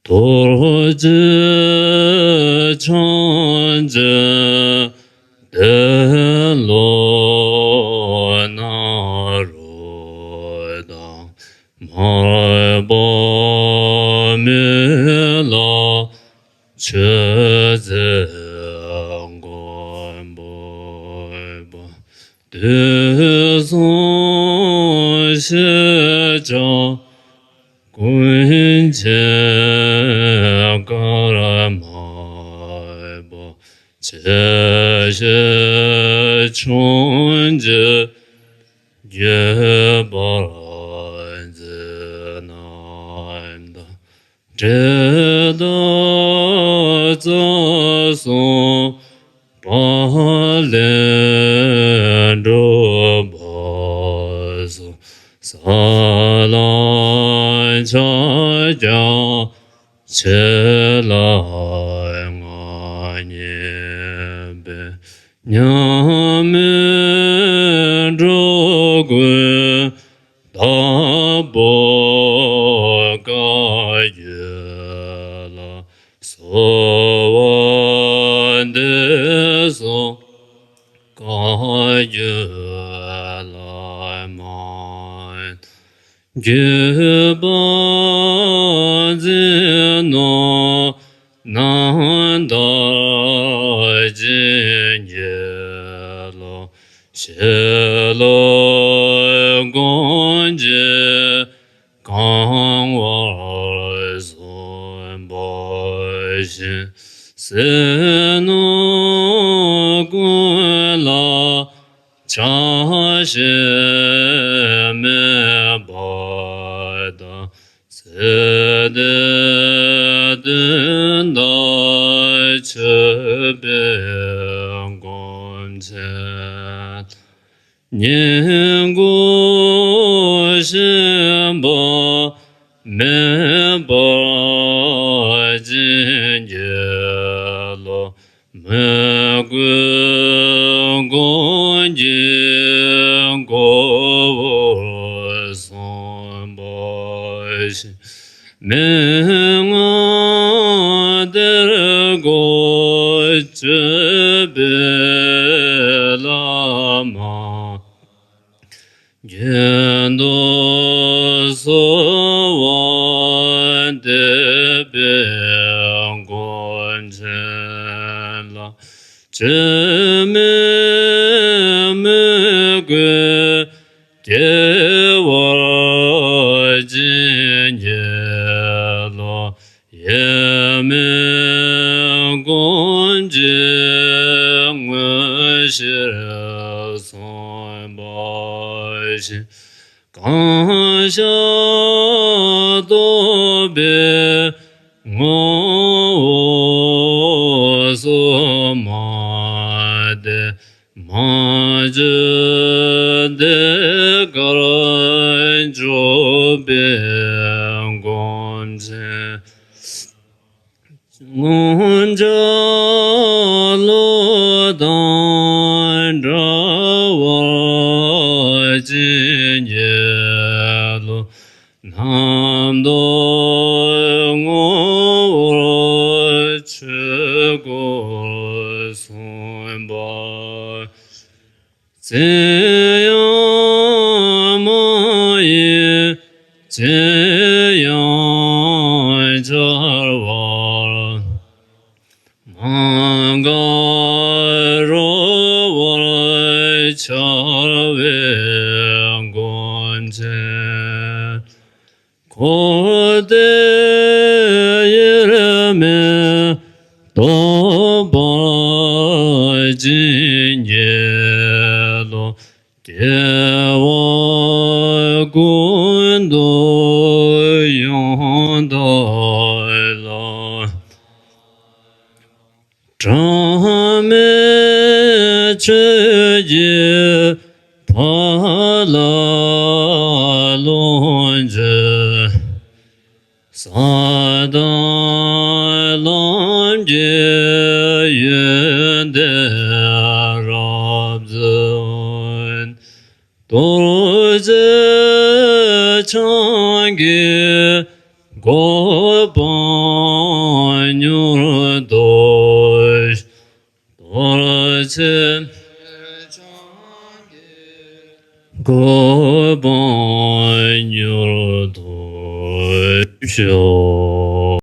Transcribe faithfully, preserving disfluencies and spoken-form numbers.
རྡོ་རྗེ་འཆང་ཆེན་ཏེ་ལོ་ནཱ་རོ་དང་། མར་པ་མི་ལ་མཆོད་རྫས་མགོན་པོ་པ། དུས་གསུམ་ཤེས་བྱ་ཀུན་མཁྱེན་ཀརྨ་པ། ཆེ་ཤེས་ཆུང་ཆེ་བརྒྱུད་པར་མཛད་རྣམས་དང་། འབྲེལ་ཟླ་རྩ་གསུམ་པ་ལས་གྲུབ་པ་སོགས། ས་ལམ་ཕྱག་རྒྱ་ཆེ་ལ་མངའ་བརྙེས་པའི། མཉམ་མེད་འགྲོ་ཀུན་བདག་པོ་བཀའ་བརྒྱུད་ལ། གསོལ་བ་འདེབས་སོ་བཀའ་བརྒྱུད་བླ་མ། བརྒྱུད་པ་འཛིན་ནོ་རྣམ་དག་བྱིན་གྱིས་རློབས། ཞི་ལྷག་སྒོམ་གྱིས་གང་བར་གསུངས་པ་བཞིན། ཟས་ནོར་ཀུན་ལ་ཆགས་ཞེན་མེད་པ་དང་། ཚེ་འདིར་དོན་དག་མཆོད་པའི་སྒོམ་ཆེན། བསྙེན་བཀུར་ཞེན་པ་མེད་པར་བྱིན་གྱིས་རློབས། མོས་གུས་སྒོམ་གྱིས་གོ་བོར་སོང་བ་བཞིན། མན་ངག་གཏེར་སྒོ་གཅོད་པའི་བླ་མ། རྒྱུན་དུ་གསོལ་བ་འདེབས་པའི་སྒོམ་ཆེན་ལ། བཅོས་མའི་མོས་གུས་སྐྱེ་བར་བྱིན་གྱིས་རློབས། གཡེལ་མེད་སྒོམ་གྱིས་དངོས་གཞིར་སོང་བ་བཞིན། གང་ཤར་རྟོགས་པའི་ངོ་བོ་སོ་མ་དེ། མ་བཅོས་གདེངས་ཀར་འཇོག་པའི་སྒོམ་ཆེན། མངོན་བྱང་བློ་དང་འདྲ་བར་བྱིན་གྱིས་རློབས། རྣམ་རྟོག་ངོ་བོར་ཆོས་སྐུར་སོང་བ། ཅི་ཡང་མ་ཡིན་ཅི་ཡང་འཆར་བར། མ་འགགས་རོལ་པར་འཆར་བའི་སྒོམ་ཆེན། འཁོར་འདས་དབྱེར་མེད་རྟོགས་པར་བྱིན་གྱིས་རློབས། སྐྱེ་བ་ཀུན་ཏུ་ཡང་དག་ལ། གྲངས་མེད་ཆོས་ཀྱི་ཕ་ལ་ལོངས་སྤྱོད། ས་དང་ལམ་གྱི་ཡོན་ཏན་རབ་རྫོགས། རྡོ་རྗེ་འཆང་གི་གོ་འཕང་ རྡོ་རྗེ་གོ་འཕང་མྱུར་ཐོབ་ཤོག།